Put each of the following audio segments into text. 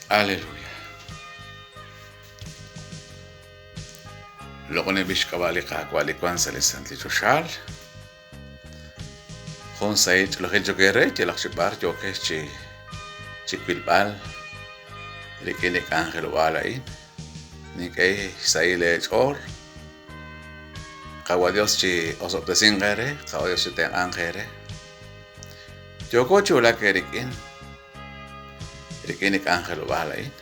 Aleluya. Loq'oneb'il xk'ab'a' li Qaawa' li wank sa' li santil choxaal. Jun sahil ch'oolejil cho'q eere yalaq chi b'ar yookex chi chi wilb'al rik'in li k'anjelob'aal a'in. Nink'e xsahil eech'ool. Qaawa' Dios chi osob'tesinq eere, Qaawa' Dios chi tenq'anq eere. Yooko chi wulak eerik'in rik'in li k'anjelob'aal a'in.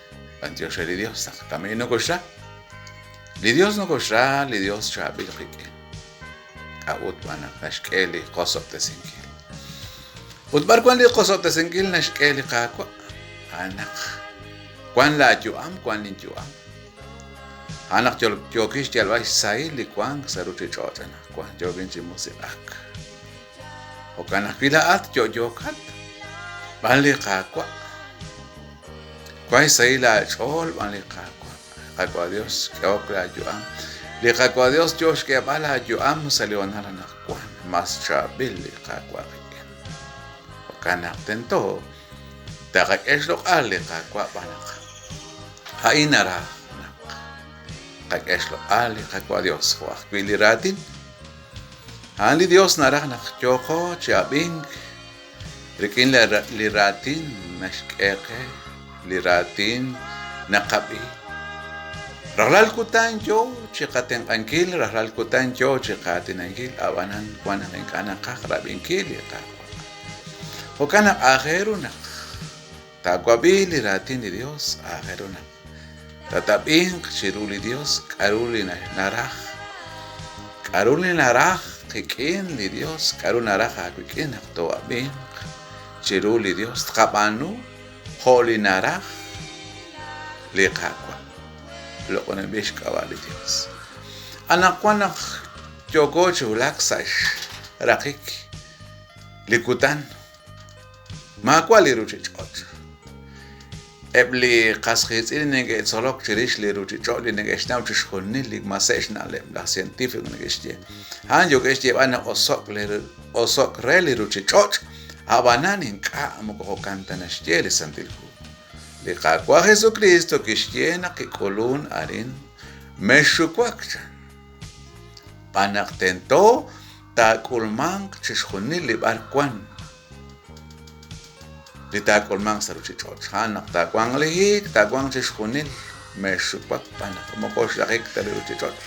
B'antiox re li Dios naq kama'in nokoxra. Li Dios nokoxra, li Dios chaab'il qik'in. K'a'ut b'an naq naxk'e li qosob'tesinkil? Ut b'ar wan li qosob'tesinkil naxk'e li Qaawa'? A'an naq wan laa yu'am, wan lin yu'am. A'an naq yookin xyalb'al xsahil li wank sa' ruchich'och' anaqwan, yookin chi musiq'ak. Jo'kan ajwi' laa'at yo'yookat b'an li Qaawa'. Wank xsahil aach'ool b'an li Qaawa'. Qaawa' Dios k'ehok laayu'am. Li Qaawa' Dios yoo xk'eeb'al aayu'am sa' li hoonal anaqwan. Mas chaab'il li Qaawa' qik'in. Jo'kan naq tento taqak'e xloq'al li Qaawa' b'an naq a'in naraj naq tqak'e xloq'al li Qaawa' Dios jo' ajwi' li raatin. A'an li Dios naraj naq yooqo chi ab'ink rik'in li raatin naxk'e qe, li raatin naqab'i. Rajlal kutan yoo chi qatenq'ankil, rajlal kutan yoo chi qaatinankil, a'b'anan wan naq ink'a' naqaj rab'inkil li Qaawa'. Jo'kan naq aajel ru naq taawab'i li raatin li Dios, aajel ru naq Tatab'inq chiru li Dios k'a'ru li naraj. K'a'ru li naraj qik'in li Dios, k'a'ru naraj aawik'in naq too'ab'inq chiru li Dios. Tqab'aanu jo' li naraj li Qaawa'. Loq'oninb'il xk'ab'a' li Dios. Anaqwan naq yooko chi wulak sa' xraqik li kutan, Maawa' li ruuchich'och'. Eb' li qas qiitz'in li neke'tzolok chirix li ruuchich'och' li neke'xnaw chixjunil li mase' xna'leb' laj científico neke'xye. A'an yookeb' xyeeb'al naq oso'k li oso'k re li ruuchich'och', ab'anan ink'a' moko jo'kan ta naxye li Santil Hu. Li Qaawa' Jesukriist kixye naq kik'ulunk arin, Mexxuwak chan. Xb'aan naq tento taak'ulmanq chixjunil li b'ar wan li taak'ulmanq sa' ruuchich'och'. A'an naq taawanq li hiik, taawanq chixjunil, mexxuwak b'an naq moko xraqik ta li ruuchich'och'.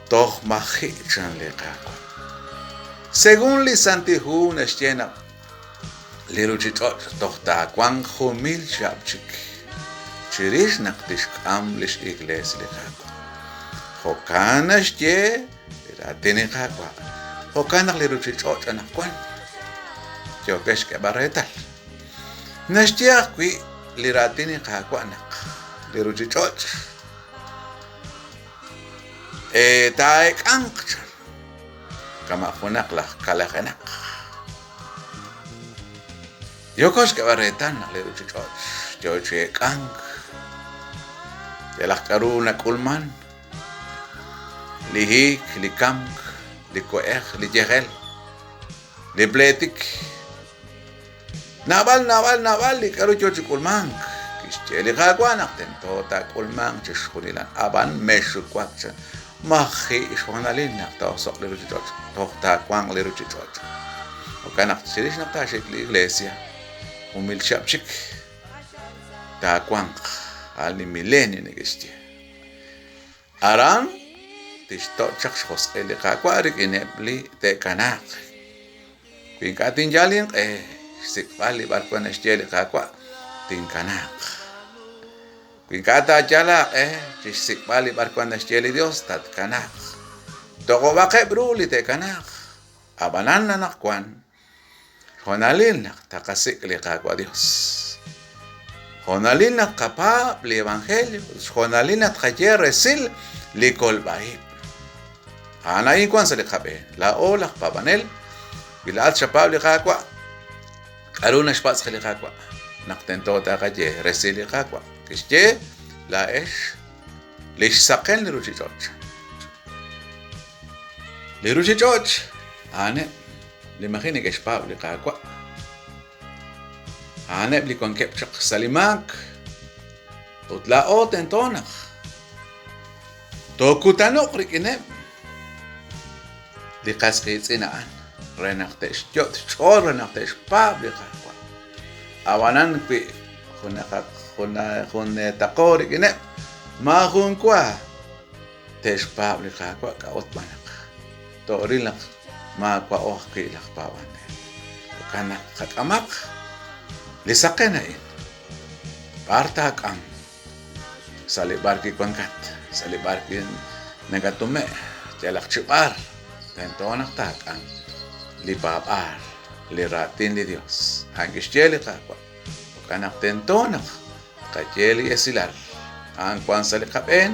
Toj maji' chan li Qaawa'. Según li Santil Hu naxye naq li ruuchich'och' toj taawanq jun mil chihab' chik chirix naq tixk'am lix Iglees li Qaawa'. Jo'kan naxye li raatin li Qaawa'. Jo'kan naq li ruuchich'och' anaqwan yookex xk'eeb'al reetal. Naxye ajwi' li raatin li Qaawa' naq li ruuchich'och' taa'eek'anq chan kama' junaq laj kalajenaq. Yooko xk'eb'al reetal naq li ruuchich'och' yo chi eek'ank, yalaq k'aru nak'ulman, li hiik, li kamk, li we'ej, li yajel, li pleetik. Naab'al, naab'al, naab'al li k'aru yo chi k'ulmank. Kixye li Qaawa' naq tento taak'ulmanq chixjunil a'an. Ab'an mexxuwak chan. Maji' xhoonalil naq taa'oso'q li ruuchich'och', toj taawanq li ruuchich'och'. Jo'kan naq chirix naq taaxik li Iglesia, jun mil chihab' chik taawanq, a'an li milenio neke'xye. Aran tixto' chaq xjosq'il li Qaawa' rik'ineb' li te'kanaaq. Wi ink'a' tinyal inq'e xsik'b'al li b'arwan naxye li Qaawa', tinkanaaq. Wi ink'a' taayal aaq'e chi xsik'b'al li b'arwan naxye li Yos, tatkanaaq. Toq'ob'aqeb' ru li te'kanaaq. Ab'anan anaqwan, xhoonalil naq taqasik' li Qaawa' Dios. Xhoonalil naq tqapaab' li evangelio, xhoonalil naq tqaye resil li kolb'a-ib'. A'an a'in wan sa' li qab'een. Laa'o laj paab'anel, wi laa'at xapaab' li Qaawa', K'aru naxpatz' qe li Qaawa' naq tento taqaye resil li Qaawa'? Kixye, Laa'ex li xsaqen li ruuchich'och'. Li ruuchich'och' a'aneb' li maji' neke'xpaab' li Qaawa'. A'aneb' li wankeb' chaq sa' li maak. Ut laa'o tento naq tookutano'q rik'ineb' li qas qiitz'in a'an re naq te'xyot' xch'ool re naq te'xpaab' li Qaawa'. Ab'anan wi junaqaq juneetaqo rik'ineb', maajun wa te'xpaab' li Qaawa' k'a'ut b'an naq tooril naq maawa'o ajwi' laj paab'anel. Jo'kan naq qak'amaq li saqen a'in. B'ar taak'am? Sa' li b'ar wi' wankat, sa' li b'ar wi' nakatume', yalaq chi b'ar, tento naq taak'am li paab'aal, li raatin li Dios. A'an kixye li Qaawa'. Jo'kan naq tento naq tqaye li esilal. A'an wank sa' li qab'een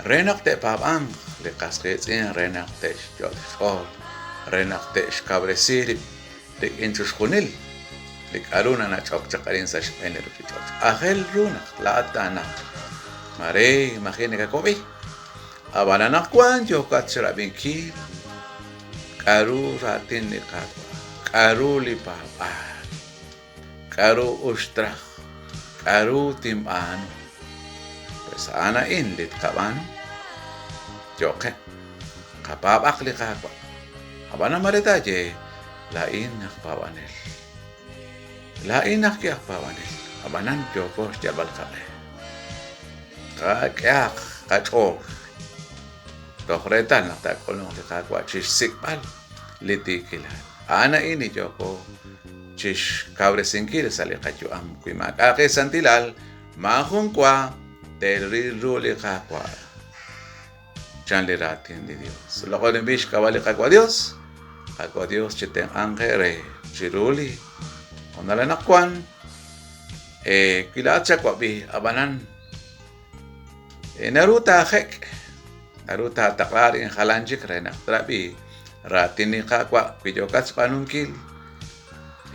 re naq te'paab'anq li qas qiitz'in, re naq te'xyot' xch'ool, re naq te'xkawresi rib' rik'in chixjunil li k'a'ru nanach'ok chaq arin sa' xb'een li ruchich'och'. Aajel ru naq laa'at taanaw. Maare maji' nakawab'i, a'b'an anaqwan yookat chirab'inkil k'a'ru raatin li Qaawa', k'a'ru li paab'aal, k'a'ru uxtraj, k'a'ru tinb'aanu. Pues a'an a'in li tqab'aanu. Yo'qeb', qapaab'aq li Qaawa'. Ab'anan mare taaye, Laa'in aj paab'anel. Laa'in ajwi' aj paab'anel, ab'anan yooko xyalb'al qaq'e. Qak'ehaq qach'ool toj reetal naq taak'ulunq li Qaawa' chi xsik'b'al li tiikilal. A'an a'in li yooko chi xkawresinkil sa' li qayu'am. Wi maak'a' qesantilal, maajun wa te'ril ru li Qaawa'. Chan li raatin li Dios. Loq'oninb'il xk'ab'a' li Qaawa' Dios. Qaawa' Dios chitenq'anq eere chiru li hoonal anaqwan. Eh, wi laa'at xawab'i, ab'anan eh, naru taajek', naru taataqla rik'in jalan chik re naq trab'i raatin li Qaawa' wi yookat xb'aanunkil.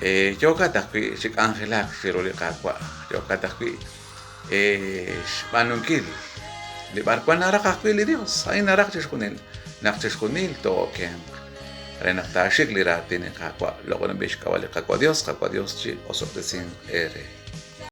Eh, yookat ajwi' chi k'anjelak chiru li Qaawa', yookat ajwi' xb'aanunkil li b'arwan naraj ajwi' li Dios. A'in naraj chixjunil, naq chixjunil too'okenq re naq taaxik li raatin li Qaawa'. Loq'oninb'il xk'ab'a' li Qaawa' Dios, Qaawa' Dios chi osob'tesinq eere.